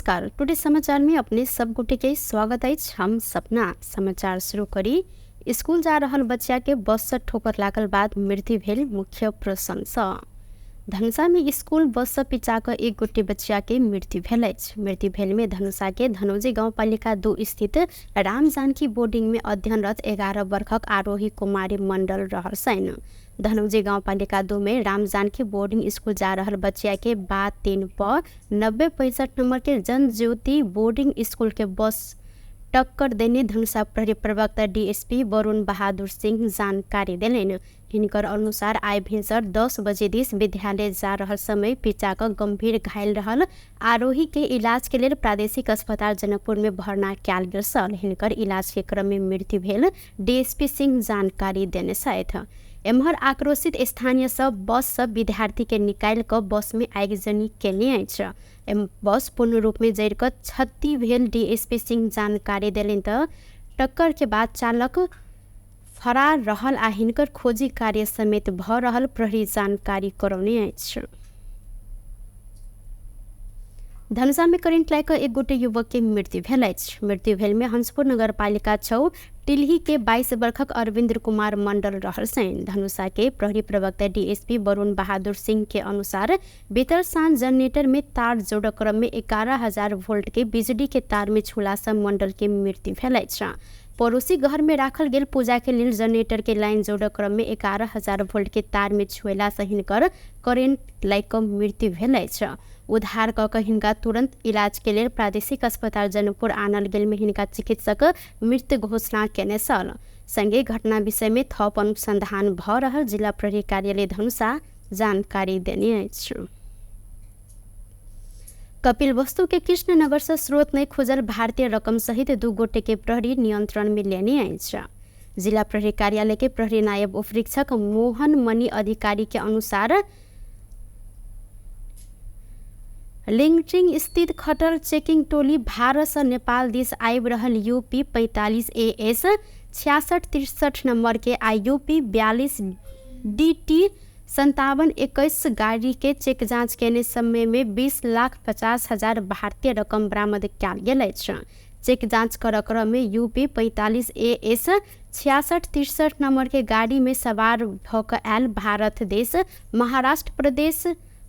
नमस्कार, टुडे समाचार में अपने सब गोटे के स्वागत अछि। हम सपना समाचार शुरू करी। स्कूल जा रहल बच्चा के बस से ठोकर लागल बाद मृत्यु भेल मुख्य प्रसंग। धनुषा में स्कूल बस से पिचा कऽ एक गोटे बच्चा के मृत्यु भेल अछि। मृत्यु भेल में धनुषा के धनौजी गाउँपालिका 2 स्थित राम जानकी बोर्डिंग में अध्ययनरत 11 वर्षक आरोही कुमारी मंडल रहल छनि। धनौजी गाउँपालिका 2 में राम जानकी बोर्डिंग स्कूल जा रहल बच्चा के बा 3 प 9065 नंबर के जनज्योति बोर्डिंग स्कूल के बस टक्कर देने धनुषा प्रहरी प्रवक्ता डीएसपी वरुण बहादुर सिंह जानकारी देलनि। हिनकर अनुसार आइ भिनसर 10 बजे दिस विद्यालय जा रहल समय पिचा कऽ गंभीर घायल रहल आरोही के इलाज के लेल प्रादेशिक अस्पताल जनकपुर में भर्ना कयल गेल छल। हिनकर इलाज के क्रम में मृत्यु भेल डीएसपी सिंह जानकारी देने छथि। एम्हर आक्रोशित स्थानीय सब बस सब विद्यार्थी के निकालि कऽ बस में आगिजनी केने अछि। बस पूर्ण रूप में जरि कऽ क्षति भेल डीएसपी सिंह जानकारी देलनि। तऽ टक्कर के बाद चालक फरार रहल आ हिनकर खोजी कार्य समेत भऽ रहल प्रहरी जानकारी करौने अछि। धनुषा में करेंट लागि कऽ एक गोटे युवक के मृत्यु भेल अछि। मृत्यु भेल में हंसपुर नगरपालिका 6 टिल्ही के 22 वर्षक अरविंद्र कुमार मंडल रहल छनि। धनुषा के प्रहरी प्रवक्ता डीएसपी वरुण बहादुर सिंह के अनुसार बीतल साँझ जनरेटर में तार जोड़ क्रम में 11,000 वोल्ट के बिजली के तार में छुला से मंडल के मृत्यु भेल अछि। पड़ोसी घर में राखल गेल पूजा के लेल जनरेटर के लाइन जोड़ क्रम में 11,000 वोल्ट के तार में छुएला से हिनकर करेंट लागि कऽ मृत्यु भेल अछि। उद्धार कऽ कऽ हिनका तुरंत इलाज के लेल प्रादेशिक अस्पताल जनकपुर आनल गेल में हिनका चिकित्सक मृत घोषणा केने छल। संगे घटना विषय में थप अनुसंधान भऽ रहल जिला प्रहरी कार्यालय धनुषा जानकारी देने अछि। कपिलवस्तु के कृष्णनगर से स्रोत नै खोजल भारतीय रकम सहित 2 गोटे के प्रहरी नियंत्रण में लेने अछि। जिला प्रहरी कार्यालय के प्रहरी नायब उपरीक्षक मोहन मणि अधिकारी के अनुसार लिंगटिंग स्थित खटल चेकिंग टोली भारत से नेपाल दिस आबि रहल यूपी 45 AS 6663 number के आ यूपी 42 DT 5721 गाड़ी के चेक जांच केने समय में 20,50,000 भारतीय रकम बरामद कयल गेल अछि। चेक जांच कर क्रम में यूपी 45 AS 6663 number के गाड़ी में सवार भऽ कऽ आयल भारत देश महाराष्ट्र प्रदेश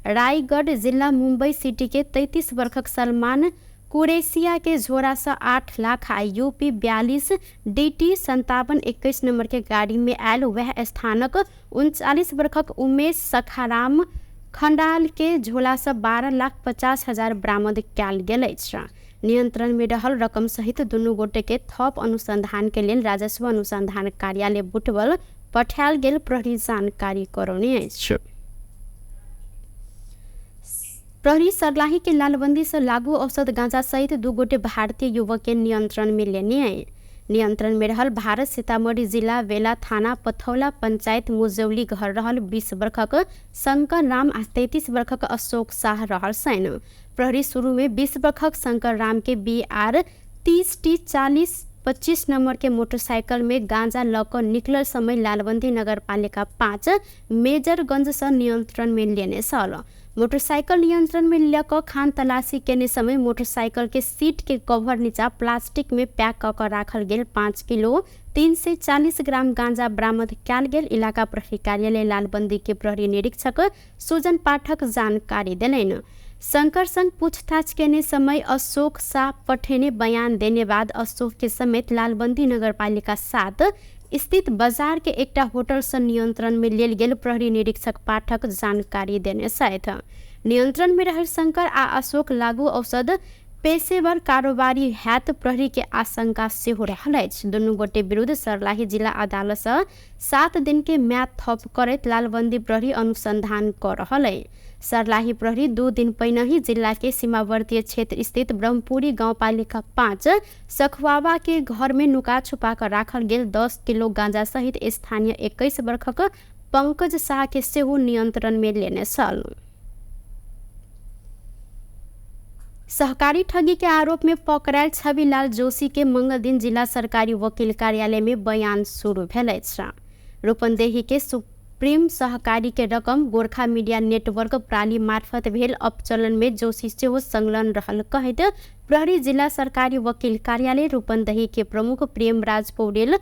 रायगढ़ जिला मुंबई सिटी के 33 वर्षक सलमान कुरेशिया के झोरा से 8 लाख आ यूपी 42 DT 5721 number के गाड़ी में आयल वह स्थानक 39 वर्षक उमेश सखाराम खंडाल के झोला से 12,50,000 बरामद कयल गेल अछि। नियंत्रण में रहल रकम सहित दुनू गोटे के थप अनुसंधान के लेल राजस्व अनुसंधान कार्यालय बुटवल पठायल गेल प्रहरी जानकारी करौने अछि। प्रहरी सर्लाही के लालबंदी से लागू औषध गांजा सहित 2 गोटे भारतीय युवक के नियंत्रण में लेने आए। नियंत्रण में रहल भारत सीतामढ़ी जिला वेला थाना पथौला पंचायत मुजौली घर रहल 20 वर्षक शंकर राम आ 33 वर्षक अशोक शाह रहल छनि। प्रहरी शुरू में 20 वर्षक शंकर राम के BR 30 T 4025 number के मोटरसाइकिल में गांजा लऽ कऽ निकलल समय लालबंदी नगरपालिका 5 मेजरगंज से नियंत्रण में लेने छल। मोटरसाइकिल नियंत्रण में लऽ कऽ खान तलाशी केने समय मोटरसाइकिल के सीट के कवर नीचा प्लास्टिक में पैक कऽ कऽ राखल गेल 5 किलो 340 ग्राम गांजा बरामद कयल गेल इलाका प्रहरी कार्यालय लालबंदी के प्रहरी निरीक्षक सुजन पाठक जानकारी देलनि। शंकर संग पूछताछ केने समय अशोक शाह पठेने बयान देने बाद अशोक के समेत लालबंदी नगरपालिका 7 स्थित बाजार के एकटा होटल से नियंत्रण में लेल गेल प्रहरी निरीक्षक पाठक जानकारी देने छथि। नियंत्रण में रहल शंकर आ अशोक लागू औषध पेशेवर कारोबारी हैत प्रहरी के आशंका सेहो रहल अछि। दुनू गोटे विरुद्ध सर्लाही जिला अदालत से 7 दिन के म्याद थप करैत लालबंदी प्रहरी अनुसंधान कऽ रहल अछि। सर्लाही प्रहरी 2 दिन पहिनहि जिला के सीमावर्ती क्षेत्र स्थित ब्रह्मपुरी गाउँपालिका 5 सखुआवा के घर में नुका छुपा कर राखल गेल 10 किलो गांजा सहित स्थानीय 21 वर्षक पंकज शाह के सेहो नियंत्रण में लेने छल। सहकारी ठगी के आरोप में पकड़ायल छविलाल जोशी के मंगल दिन जिला सरकारी वकील कार्यालय में बयान शुरू भेल अछि। रूपन्देही के सुप्रीम सहकारी के रकम गोरखा मीडिया नेटवर्क प्राली मार्फत भेल अपचलन में जोशी सेहो संलग्न रहल कहैत प्रहरी जिल्ला सरकारी वकिल कार्यालय रूपन्देही के प्रमुख प्रेमराज पौडेल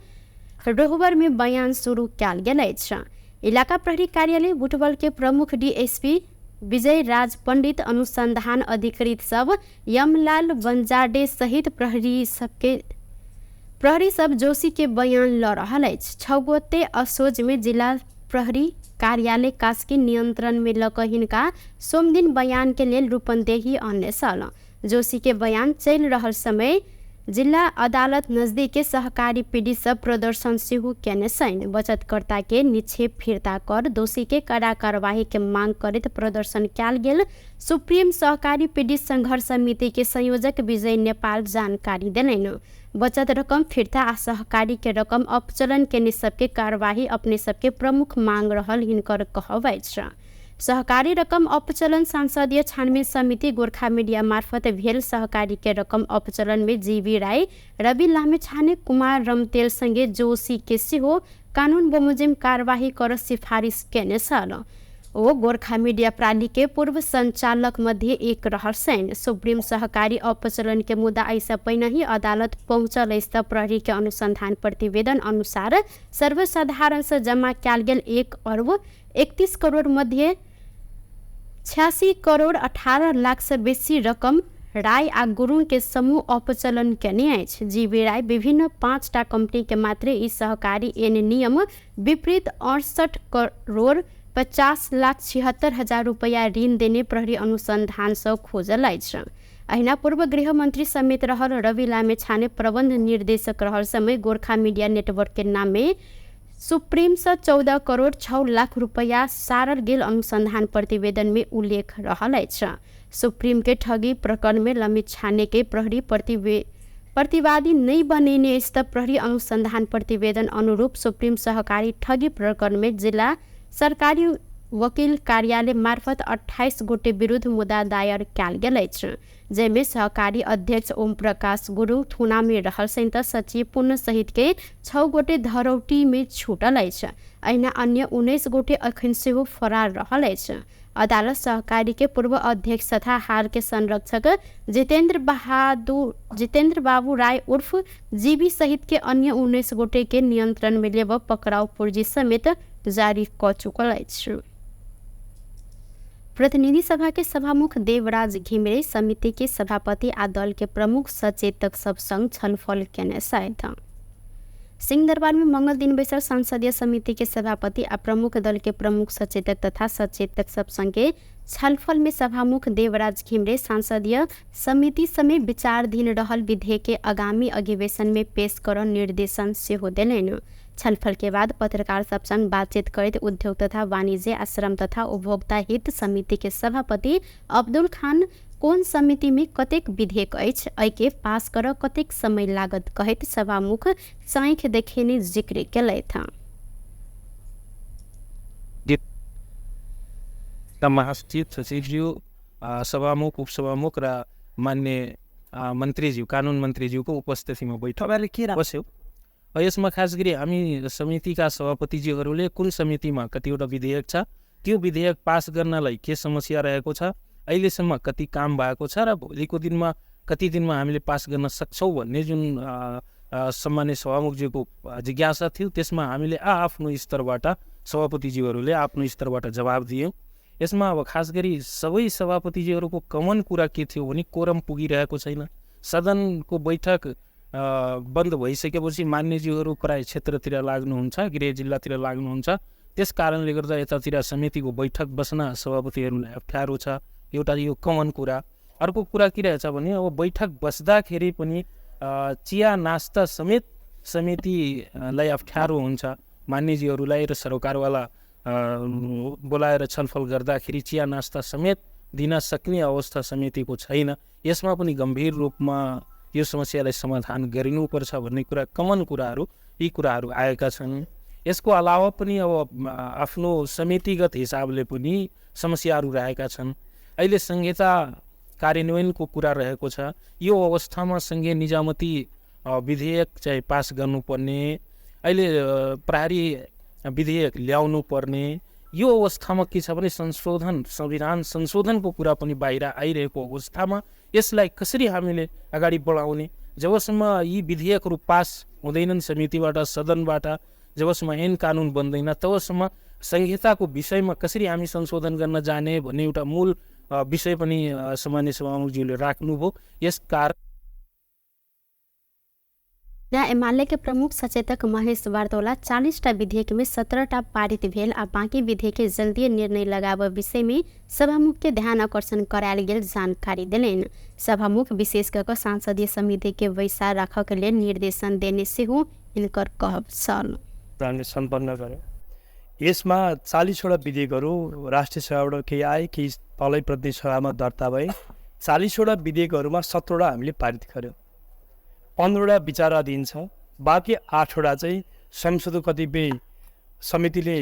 रोहबर में बयान शुरू कयल गेल अछि। इलाका प्रहरी कार्यालय बुटवल के प्रमुख डीएसपी विजय राज पंडित अनुसंधान अधिकृत सब यमलाल बंजाडे सहित प्रहरी सब जोशी के बयान ल रहल अछि। 6 गोटे असोज में जिला प्रहरी कार्यालय कास्की नियंत्रण में लऽ कऽ हिनका सोमदिन बयान के लेल रूपन्देही अनने छल। जोशी के बयान चलि रहल समय जिला अदालत नजदीक के सहकारी पीड़ित सब प्रदर्शन सेहो केने छनि। बचतकर्ता के निक्षेप फिर्ता कर दोषी के कड़ा कार्यवाही के मांग करैत प्रदर्शन कयल गेल सुप्रीम सहकारी पीड़ित संघर्ष समिति के संयोजक विजय नेपाल जानकारी देलनि। बचत रकम फिर्ता आ सहकारी के रकम अपचलन केने सबके कार्यवाही अपने सबके प्रमुख मांग रहल हिनकर कहब अछि। सहकारी रकम अपचलन संसदीय छानबिन समिति गोरखा मीडिया मार्फत भेल सहकारी के रकम अपचलन में जीवी राई, रवि लामिछाने, कुमार रमतेल संगे जोशी के सेहो कानून बमोजिम कार्यवाही कर सिफारिस केने छल। ओ गोरखा मीडिया प्राली के पूर्व संचालक मध्ये एक रहल छनि। सुप्रीम सहकारी अपचलन के मुद्दा एहिसँ पहिने ही अदालत पहुँचल अछि त प्रहरी के अनुसंधान प्रतिवेदन अनुसार सर्वसाधारण से जमा कयल गेल 1 अरब 31 करोड़ मध्ये 86 करोड़ 18 लाख से बेसी रकम राय आ गुरुङ के समूह अपचलन केने अछि। जीवी राय विभिन्न 5टा कंपनी के मात्रे ई सहकारी एन नियम विपरीत 68 करोड़ 50 लाख 76 हजार रुपैयाँ ऋण देने प्रहरी अनुसंधान सँ खोजल अछि। अहिना पूर्व गृहमन्त्री समेत रहल रवि लामिछाने प्रबन्ध निर्देशक रहल समय गोरखा मीडिया नेटवर्क के नाम में सुप्रीम से 14 करोड़ 6 लाख रुपैयाँ सारल गेल अनुसंधान प्रतिवेदन में उल्लेख रहल अछि। सुप्रीम के ठगी प्रकरण में लामिछाने के प्रहरी प्रतिवादी नहीं बनेने अछि त प्रहरी अनुसंधान प्रतिवेदन अनुरूप सुप्रीम सहकारी ठगी प्रकरण में जिला सरकारी वकिल कार्यालय मार्फत 28 गोटे विरुद्ध मुद्दा दायर कयल गेल अछि, जाहिमे सहकारी अध्यक्ष ओम प्रकाश गुरुङ थुना में रहल संयुक्त सचिव पुण्य सहित के 6 गोटे धरौटी में छूटल अछि। अहिना अन्य 19 गोटे अखन सेहो फरार रहल अछि। अदालत सहकारी के पूर्व अध्यक्ष तथा हाल के संरक्षक जितेंद्र बाबू राय उर्फ जीबी सहित के अन्य 19 गोटे के नियंत्रण में लेब पकड़ाउ पुर्जी समेत जारी क चुकल अछि। प्रतिनिधि सभा के सभामुख देवराज घिमिरे समिति के सभापति आ दल के प्रमुख सचेतक सब संग छलफल केने छथि। सिंहदरबार में मंगल दिन बैसल संसदीय समिति के सभापति आ प्रमुख दल के प्रमुख सचेतक तथा सचेतक सब संगे छलफल में सभामुख देवराज घिमिरे संसदीय समिति समेत विचाराधीन रहल विधेयक के आगामी अधिवेशन में पेश कर निर्देशन सेहो देलनि। छलफल के बाद पत्रकार सब संग बातचीत करैत उद्योग तथा वाणिज्य आ श्रम तथा उपभोक्ता हित समिति के सभापति अब्दुल खान कोन समिति में कतेक विधेयक अछि, एहिके पास कर कतेक समय लागत कहैत सभामुख चाँखि देखेने जिक्र केलथि। महासचिव सचिवज्यू, सभामुख, उपसभामुख र मान्य मन्त्रीज्यू, कानुन मन्त्रीज्यूको उपस्थितिमा बैठक के बस्यो। यसमा खास गरी हामी समितिका सभापतिज्यूहरूले कुन समितिमा कतिवटा विधेयक छ, त्यो विधेयक पास गर्नलाई के समस्या रहेको छ, अहिलेसम्म कति काम भएको छ र भोलिको दिनमा कति दिनमा हामीले पास गर्न सक्छौँ भन्ने जुन सम्मान्य सभामुखज्यूको जिज्ञासा थियो, त्यसमा हामीले आफ्नो स्तरबाट सभापतिज्यूहरूले आफ्नो स्तरबाट जवाब दियौँ। यसमा अब खास गरी सबै सभापतिज्यूहरूको कमन कुरा के थियो भने कोरम पुगिरहेको छैन। सदनको बैठक बन्द भइसकेपछि मान्यज्यूहरू प्राय क्षेत्रतिर लाग्नुहुन्छ, गृह जिल्लातिर लाग्नुहुन्छ, त्यस कारणले गर्दा यतातिर समितिको बैठक बस्न सभापतिहरूलाई अप्ठ्यारो छ। एउटा यो कमन कुरा। अर्को कुरा के रहेछ भने अब बैठक बस्दाखेरि पनि चिया नास्ता समेत समितिलाई अप्ठ्यारो हुन्छ। मान्यज्यूहरूलाई र सरकारवाला बोलाएर छलफल गर्दाखेरि चिया नास्ता समेत दिन सक्ने अवस्था समितिको छैन। यसमा पनि गम्भीर रूपमा यो समस्यालाई समाधान गरिनुपर्छ भन्ने कुरा, कमन कुराहरू, यी कुराहरू आएका छन्। यसको अलावा पनि अब आफ्नो समितिगत हिसाबले पनि समस्याहरू रहेका छन्। अहिले संहिता कार्यान्वयनको कुरा रहेको छ। यो अवस्थामा सङ्घीय निजामती विधेयक चाहिँ पास गर्नुपर्ने, अहिले प्रहरी विधेयक ल्याउनु पर्ने यो अवस्थामा के छ भने संशोधन, संविधान संशोधनको कुरा पनि बाहिर आइरहेको अवस्थामा यसलाई कसरी हामीले अगाडि बढाउने? जबसम्म यी विधेयकहरू पास हुँदैनन् समितिबाट, सदनबाट, जबसम्म ऐन कानुन बन्दैन तबसम्म संहिताको विषयमा कसरी हामी संशोधन गर्न जाने भन्ने एउटा मूल विषय पनि सामान्य सभामुखज्यूले राख्नुभयो। यस कारण एमाले के प्रमुख सचेतक महेश वार्तोला 40टा विधेयक में 17टा पारित भेल आ बाँकी विधेयक के जल्दी निर्णय लगाव विषय में सभामुख के ध्यान आकर्षण करायल गेल जानकारी देलनि। सभामुख विशेष कऽ संसदीय समिति के बैसार राखऽ के लेल निर्देशन देने सेहो हिनकर कहब छल। हामीले सम्पन्न गर्यौँ। यसमा 40वटा विधेयकहरू राष्ट्रिय सभाबाट केही आए, केही तलै प्रदेश सभामा दर्ता भए। 40वटा विधेयकहरूमा 17वटा हामीले पारित गर्यौँ, 15वटा विचाराधीन छ, बाँकी 8वटा चाहिँ संसदको कतिपय समितिले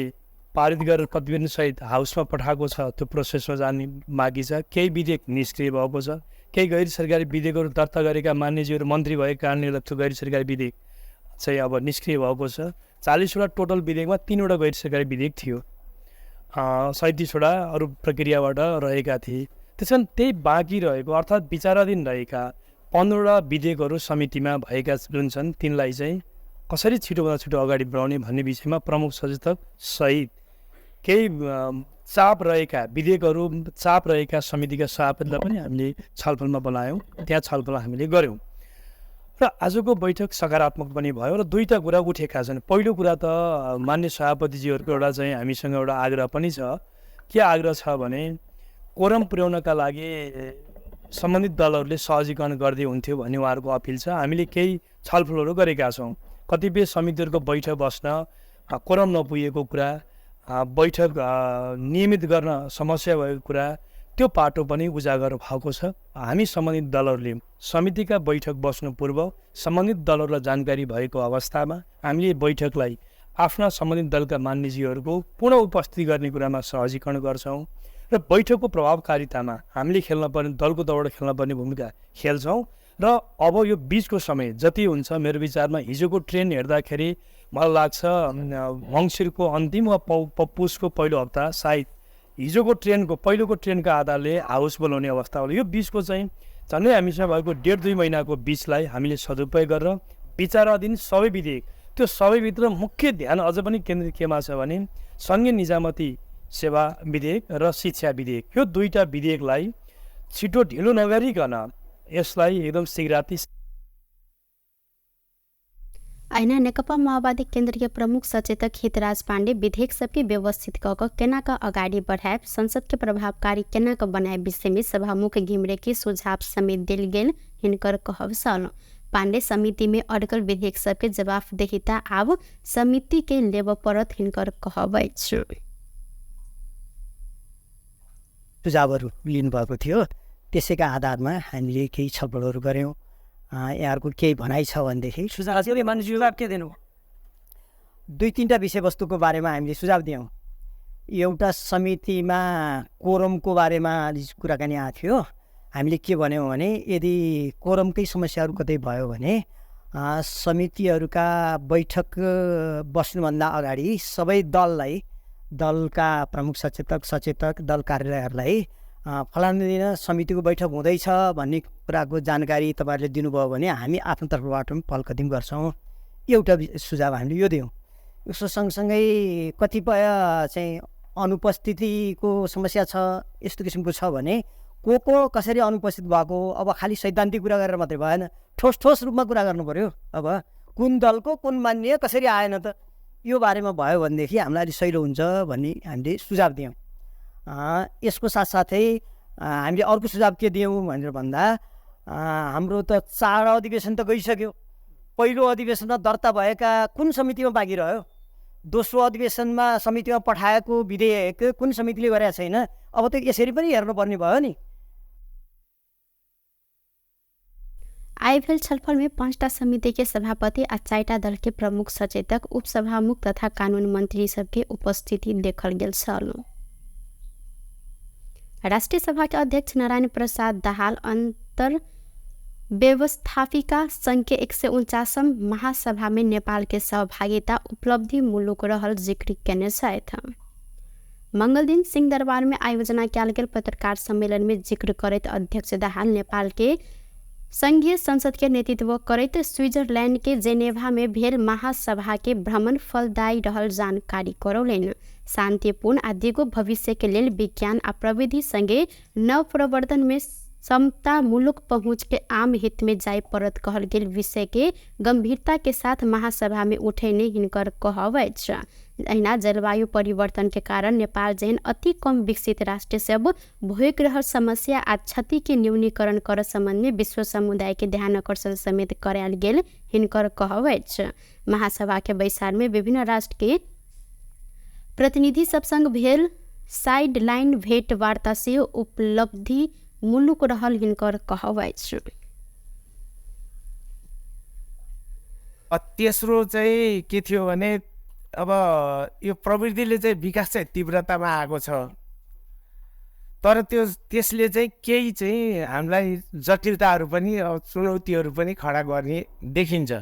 पारित गरेर प्रतिवेदनसहित हाउसमा पठाएको छ, त्यो प्रोसेसमा जाने बाँकी छ। केही विधेयक निष्क्रिय भएको छ, केही गैर सरकारी विधेयकहरू दर्ता गरेका मान्यज्यूहरू मन्त्री भएको कारणले गर्दा त्यो गैर सरकारी विधेयक चाहिँ अब निष्क्रिय भएको छ। 40वटा टोटल विधेयकमा 3वटा गैर सरकारी विधेयक थियो, 37वटा अरू प्रक्रियाबाट रहेका थिए। त्यस कारण त्यही बाँकी रहेको अर्थात् विचाराधीन रहेका 15वटा विधेयकहरू समितिमा भएका जुन छन् तिनलाई चाहिँ कसरी छिटोभन्दा छिटो अगाडि बढाउने भन्ने विषयमा प्रमुख सचेतक सहित केही चाप रहेका विधेयकहरू, चाप रहेका समितिका सभापतिलाई पनि हामीले छलफलमा बोलायौँ, त्यहाँ छलफल हामीले गऱ्यौँ र आजको बैठक सकारात्मक पनि भयो र दुईवटा कुरा उठेका छन्। पहिलो कुरा त मान्य सभापतिजीहरूको एउटा चाहिँ हामीसँग एउटा आग्रह पनि छ। के आग्रह छ भने कोरम पुर्याउनका लागि सम्बन्धित दलहरूले सहजीकरण गर्दै हुन्थ्यो भन्ने उहाँहरूको अपिल छ। हामीले केही छलफलहरू गरेका छौँ। कतिपय समितिहरूको बैठक बस्न कोरम नपुगेको कुरा, बैठक नियमित गर्न समस्या भएको कुरा, त्यो पाटो पनि उजागर भएको छ। हामी सम्बन्धित दलहरूले समितिका बैठक बस्नु पूर्व सम्बन्धित दलहरूलाई जानकारी भएको अवस्थामा हामीले बैठकलाई आफ्ना सम्बन्धित दलका मान्यजीहरूको पूर्ण उपस्थिति गर्ने कुरामा सहजीकरण गर्छौँ र बैठकको प्रभावकारितामा हामीले खेल्न पर्ने, दलको तर्फबाट खेल्न पर्ने भूमिका खेल्छौँ। र अब यो बिचको समय जति हुन्छ, मेरो विचारमा हिजोको ट्रेन हेर्दाखेरि मलाई लाग्छ मङ्सिरको अन्तिम वा पुसको पहिलो हप्ता सायद हिजोको ट्रेनको पहिलोको ट्रेनको आधारले हाउस बोलाउने अवस्था होला। यो बिचको चाहिँ झन्डै हामीसँग भएको 1.5-2 महिनाको बिचलाई हामीले सदुपयोग गरेर विचाराधीन सबै विधेयक, त्यो सबैभित्र मुख्य ध्यान अझ पनि केन्द्रित केमा छ भने सङ्घीय निजामती सेवा विधेयक र शिक्षा विधेयक, यो दुईवटा विधेयकलाई छिटो ढिलो नगरिकन यसलाई एकदम शीघ्राति। ऐना नेकपा माओवादी केन्द्रीय प्रमुख सचेतक हितराज पाण्डे विधेयक सबके व्यवस्थित कऽ कऽ केना कऽ अगाडि बढ़ायब, संसद के प्रभावकारी केना कऽ बनायब विषय में सभामुख घिमिरे के सुझाव समेत देल गेल हिनकर कहब छल। पाण्डे समिति में अड्कल विधेयक सबके जवाफदेहिता आब समिति के लेबऽ पड़त हिनकर कहब अछि। सुझावहरू लिनुभएको थियो, त्यसैका आधारमा हामीले केही छलफलहरू गऱ्यौँ। यहाँहरूको केही भनाइ छ भनेदेखि सुझाव के दिनु? 2-3 विषयवस्तुको बारेमा हामीले सुझाव दियौँ। एउटा समितिमा कोरमको बारेमा कुराकानी आएको थियो। हामीले के भन्यौँ भने यदि कोरमकै समस्याहरू कतै भयो भने समितिहरूका बैठक बस्नुभन्दा अगाडि सबै दललाई, दलका प्रमुख सचेतक, सचेतक, दल कार्यालयहरूलाई फलानु दिन समितिको बैठक हुँदैछ भन्ने कुराको जानकारी तपाईँहरूले दिनुभयो भने हामी आफ्नो तर्फबाट पनि पहल कदमी गर्छौँ। एउटा सुझाव हामीले यो दियौँ। यसको सँगसँगै कतिपय चाहिँ अनुपस्थितिको समस्या छ, यस्तो किसिमको छ भने को को कसरी अनुपस्थित भएको, अब खालि सैद्धान्तिक कुरा गरेर मात्रै भएन, ठोस ठोस रूपमा कुरा गर्नु पऱ्यो। अब कुन दलको कुन मान्य कसरी आएन त, यो बारेमा भयो भनेदेखि हामीलाई अलिक सहिलो हुन्छ भन्ने हामीले सुझाव दियौँ। यसको साथसाथै हामीले अर्को सुझाव के दियौँ भनेर भन्दा हाम्रो त 4 अधिवेशन त गइसक्यो। पहिलो अधिवेशनमा दर्ता भएका कुन समितिमा बाँकी रह्यो, दोस्रो अधिवेशनमा समितिमा पठाएको विधेयक कुन समितिले गरेका छैन, अब त यसरी पनि हेर्नुपर्ने भयो नि। आइभेल छलफल में 5टा समिति के सभापति आ 4टा दल के प्रमुख सचेतक, उपसभामुख तथा कानून मंत्री सबके उपस्थिति देखल गेल छल। राष्ट्रिय सभा के अध्यक्ष नारायण प्रसाद दाहाल अंतर व्यवस्थापिका संघ के 149 महासभा में नेपाल के सहभागिता उपलब्धि मुलुक रहल जिक्र केने छथि। मंगलदिन सिंहदरबार में आयोजना कयल गेल पत्रकार सम्मेलन में जिक्र करैत अध्यक्ष दाहाल नेपाल के संघीय संसद के नेतृत्व करैत स्विट्जरलैंड के जेनेवा में भेल महासभा के भ्रमण फलदायी रहल जानकारी करौलनि। शान्तिपूर्ण आ दिगो भविष्य के लेल विज्ञान आ प्रविधि संगे नव प्रवर्तन में समतामूलक पहुँच के आम हित में जाय पड़त कहल गेल विषय के गंभीरता के साथ महासभा में उठेने हिनकर कहब अछि। अहिना जलवायु परिवर्तन के कारण नेपाल जेहन अति कम विकसित राष्ट्र सब भोगि रहल समस्या आ क्षति के न्यूनीकरण कर सम्बन्ध में विश्व समुदाय के ध्यान आकर्षण समेत करायल गेल हिनकर कहब अछि। महासभा के बैसार में विभिन्न राष्ट्र के प्रतिनिधि सब संग भेल साइड लाइन भेंट वार्ता सेहो उपलब्धि मुलुक रहल हिनकर कहब अछि। तेस्रो चाहिँ के थियो भने अब यो प्रवृत्तिले चाहिँ विकास चाहिँ तीव्रतामा आएको छ, तर त्यो त्यसले चाहिँ केही चाहिँ हामीलाई जटिलताहरू पनि चुनौतीहरू पनि खडा गर्ने देखिन्छ।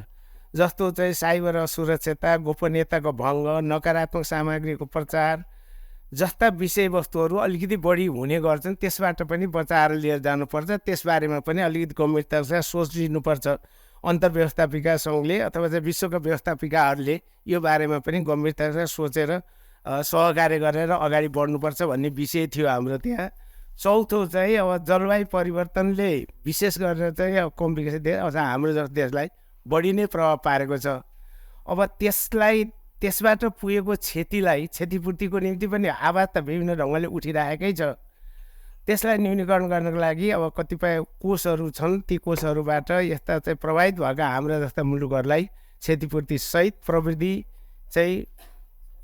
जस्तो चाहिँ साइबर असुरक्षता, गोपनीयताको भङ्ग, नकारात्मक सामग्रीको प्रचार जस्ता विषयवस्तुहरू अलिकति बढी हुने गर्छन्। त्यसबाट पनि बचाएर लिएर जानुपर्छ, त्यसबारेमा पनि अलिकति गम्भीरतासँग सोचिनुपर्छ। अन्तर्व्यवस्थापिका सङ्घले अथवा चाहिँ विश्वका व्यवस्थापिकाहरूले यो बारेमा पनि गम्भीरतासँग सोचेर सहकार्य गरेर अगाडि बढ्नुपर्छ भन्ने विषय थियो हाम्रो त्यहाँ। चौथो चाहिँ अब जलवायु परिवर्तनले विशेष गरेर चाहिँ अब कम विकसित देश अथवा हाम्रो जस्तो देशलाई बढी नै प्रभाव पारेको छ। अब त्यसलाई त्यसबाट पुगेको क्षतिलाई क्षतिपूर्तिको निम्ति पनि आवाज त विभिन्न ढङ्गले उठिरहेकै छ। त्यसलाई न्यूनीकरण गर्नको लागि अब कतिपय कोषहरू छन्, ती कोषहरूबाट यस्ता चाहिँ प्रभावित भएका हाम्रा जस्ता मुलुकहरूलाई क्षतिपूर्तिसहित प्रविधि चाहिँ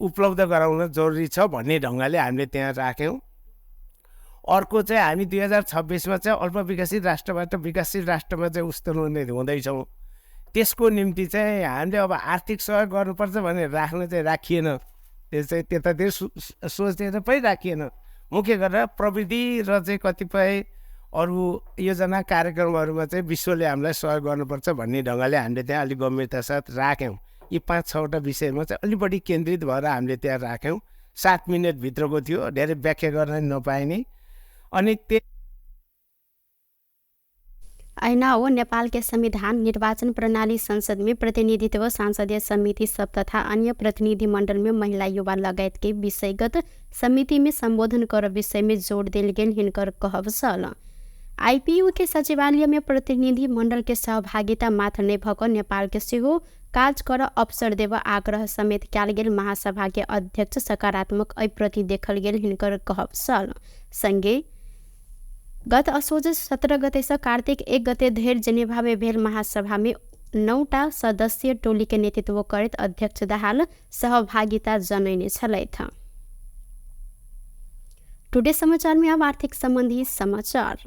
उपलब्ध गराउन जरुरी छ भन्ने ढङ्गले हामीले त्यहाँ राख्यौँ। अर्को चाहिँ हामी 2026 चाहिँ अल्पविकसित राष्ट्रबाट विकासशील राष्ट्रमा चाहिँ उस्तुने हुँदैछौँ। त्यसको निम्ति चाहिँ हामीले अब आर्थिक सहयोग गर्नुपर्छ भनेर राख्न चाहिँ राखिएन, त्यो चाहिँ त्यतातिर सोचेर पनि राखिएन। मुख्य गरेर प्रविधि र चाहिँ कतिपय अरू योजना कार्यक्रमहरूमा चाहिँ विश्वले हामीलाई सहयोग गर्नुपर्छ भन्ने ढङ्गले हामीले त्यहाँ अलिक गम्भीरता साथ राख्यौँ। यी 5-6वटा विषयमा चाहिँ अलिक बढी केन्द्रित भएर हामीले त्यहाँ राख्यौँ। 7 मिनटभित्रको थियो, धेरै व्याख्या गर्न नपाइने। अनि त्यो ऐना हो नेपाल के संविधान, निर्वाचन प्रणाली, संसद में प्रतिनिधित्व, संसदीय समिति सब तथा अन्य प्रतिनिधि मंडल में महिला, युवा लगायत के विषयगत समिति में संबोधन कर विषय में जोड़ देल गेल हिनकर कहब छल। आईपीयू के सचिवालय में प्रतिनिधि मंडल के सहभागिता मात्र नहि भऽ कऽ नेपाल के सेहो काज कर अवसर देब आग्रह समेत कयल गेल महासभा के अध्यक्ष सकारात्मक एहि प्रति देखल गेल हिनकर कहब छल। संगे गत असोज 17 गते से कार्तिक 1 गते धरि जेनेवा में भेल महासभा में 9टा सदस्यीय टोली के नेतृत्व करैत अध्यक्ष दाहाल सहभागिता जनैने छलथि। टुडे समाचार में अब आर्थिक संबंधी समाचार।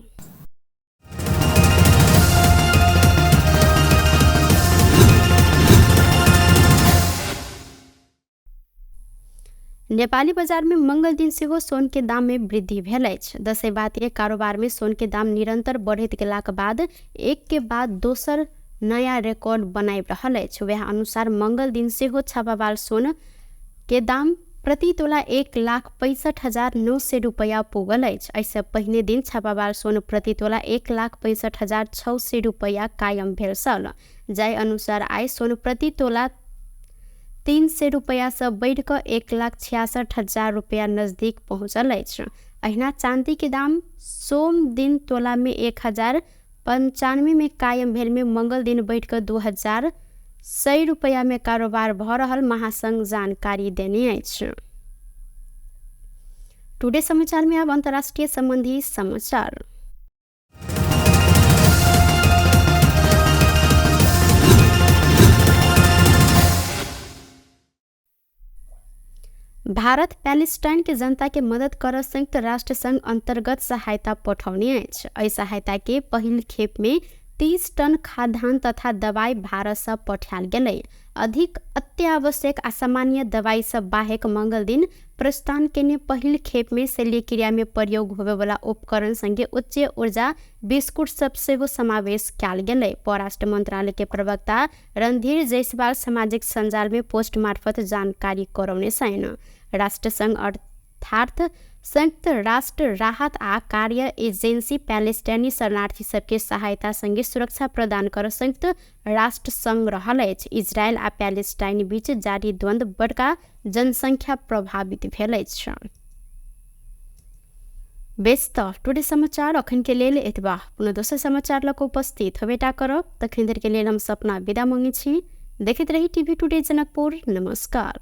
नेपाली बजार में मंगल दिन सेहो सोन के दाम में वृद्धि भेल अछि। दसैँ के कारोबार में सोन के दाम निरंतर बढ़ैत गेलाक बाद एक के बाद दोसर नया रिकॉर्ड बनाबि रहल अछि। वएह अनुसार मंगल दिन सेहो छापावाल सोन के दाम प्रति तोला 1,65,900 रुपैया पुगल अछि। एहिसँ पहिने दिन छापावाल सोन प्रति तोला 1,65,600 रुपैया कायम भेल छल। जाहि अनुसार आइ सोन प्रति तोला 300 रुपैयासँ बढ़ि कऽ 1,66,000 रुपैया नजदीक पहुँचल अछि। अहिना चाँदी के दाम सोम दिन तोला में 1,095 में कायम भेल में मंगल दिन बढ़ि कऽ 2,100 रुपैया में कारोबार भऽ रहल महासंघ जानकारी देने अछि। टुडे समाचार में अब अंतर्राष्ट्रीय संबंधी समाचार। भारत पैलेस्टाइन के जनता के मदद कर संयुक्त राष्ट्र संघ अंतर्गत सहायता पठौने अछि। एहि सहायता के पहिल खेप में 30 टन खाद्यान्न तथा दवाई भारत से पठायल गेलै। अधिक अत्यावश्यक आ सामान्य दवाई सब बाहेक मंगल दिन प्रस्थान केने पहिल खेप में शल्यक्रिया में प्रयोग होबेवाला उपकरण संगे उच्च ऊर्जा बिस्कुट सब सेहो समावेश कयल गेलै। परराष्ट्र मंत्रालय के प्रवक्ता रणधीर जायसवाल सामाजिक सञ्जाल में पोस्ट मार्फत जानकारी करौने छैन। राष्ट्रसङ्घ अर्थात संयुक्त राष्ट्र राहत आ कार्य एजेन्सी प्यालेस्टाइनी शरणार्थी सबके सहायता संगे सुरक्षा प्रदान कर संयुक्त राष्ट्र संघ रहल अछि। इजरायल आ प्यालेस्टाइन बीच जारी द्वन्द्व बड़का जनसङ्ख्या प्रभावित भेल अछि। बेस त टुडे समाचार अखन के लेल एतबा। पुनः दोसर समाचार लऽ कऽ उपस्थित होबेटा करब। तखन देर के लेल हम सपना विदा मांगै छी। देखैत रही टीवी टुडे जनकपुर। नमस्कार।